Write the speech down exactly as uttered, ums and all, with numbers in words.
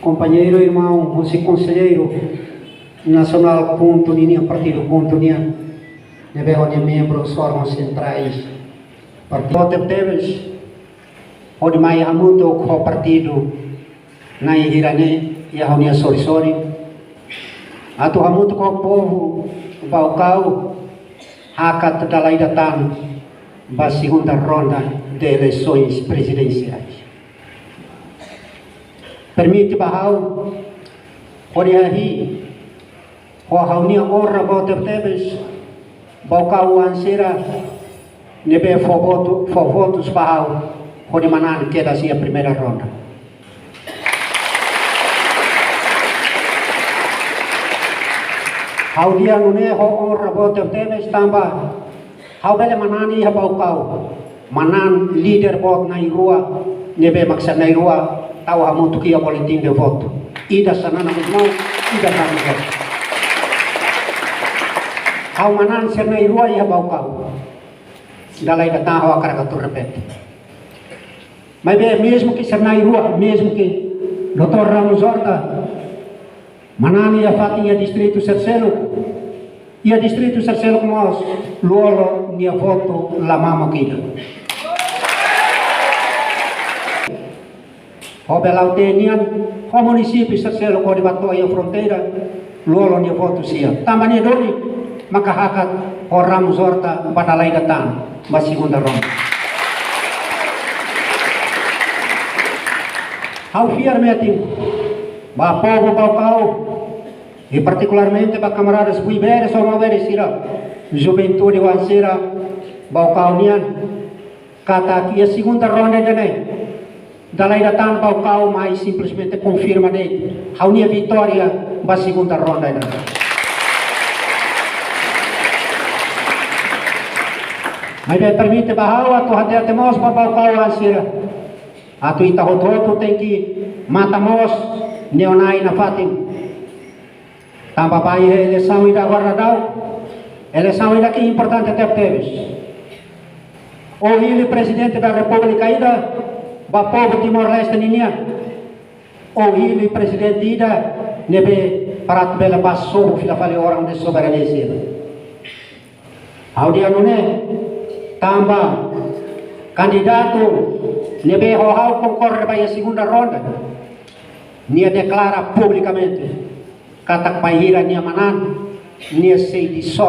Kompañeiru, irmaun, husi Konselleiru Nasionál KHUNTO nian, partidu KHUNTO nian, ne'ebé ho nia membru, órgaun sentrais. Partidu tebes, hodi mai hamutuk ho partidu na'in hira ne'e, iha ho nia sorin-sorin. Atu hamutuk ho povu Baucau, hakat dala ida tan ba segunda ronda de eleições presidenciais. Permite ba ha'u, hodi hahi'i, ho ha'u-nia onra boot tebetebes, Baucauan sira ne'ebé fó votu, fó votus ba ha'u, hodi manán kedas iha primeira ronda. Ha'u dehan nune'e ho onra boot tebetebes tanba ha'u bele manán iha Baucau. Manán líder boot na'in-rua, ne'ebé mak sira na'in-rua tau hamutuk iha boletin de votu. Ida Xanana Gusmão, ida Ramos Horta. Ha'u manán sira na'in-rua iha Baucau. Dala ida tan ha'u hakarak atu repete. Maibé mezmu ke sira na'in-rua, mezmu ke doutór Ramos Horta manán iha fatin iha distritu sira seluk, iha distritu sira seluk mós Lú-Olo nia votu la mamuk ida. Ho Belau-Teen nian, ho munisípiu sira seluk hodi ba to'o iha fronteira, Lú-Olo nia votu sia. Tanba ne'e duni maka hakat ho Ramos Horta ba dala ida tan ba segunda ronda. Ha'u fiar metin ba povu Baucau, i partikularmente ba kamaradas Buibere, Somabere sira, juventude oan sira Baucau nian, katak iha segunda ronda ida-ne'e, dala ida tan Baucau mai simplesmente konfirma de'it ha'u-nia vitória ba segunda ronda ida-ne'e. Maibé permite ba ha'u atu hatete mós ba Baucauan sira, atu ita hotu-hotu tenke matan mós neonai nafatin. Tanba ba iha eleisaun ida agora daudaun, eleisaun ida ke importante tebetebes. Ó hili Prezidente da Repúblika ida ba povu Timor-Leste ninian. Ó hili prezidente ida ne'ebé para atu bele bá sobu fila fali oran de soberania sira. Ha'u dehan nune'e tanba kandidatu ne'ebé ho ha'u konkorre ba iha segunda ronda, nia deklara publikamente katak bainhira nia manán, nia sei disolve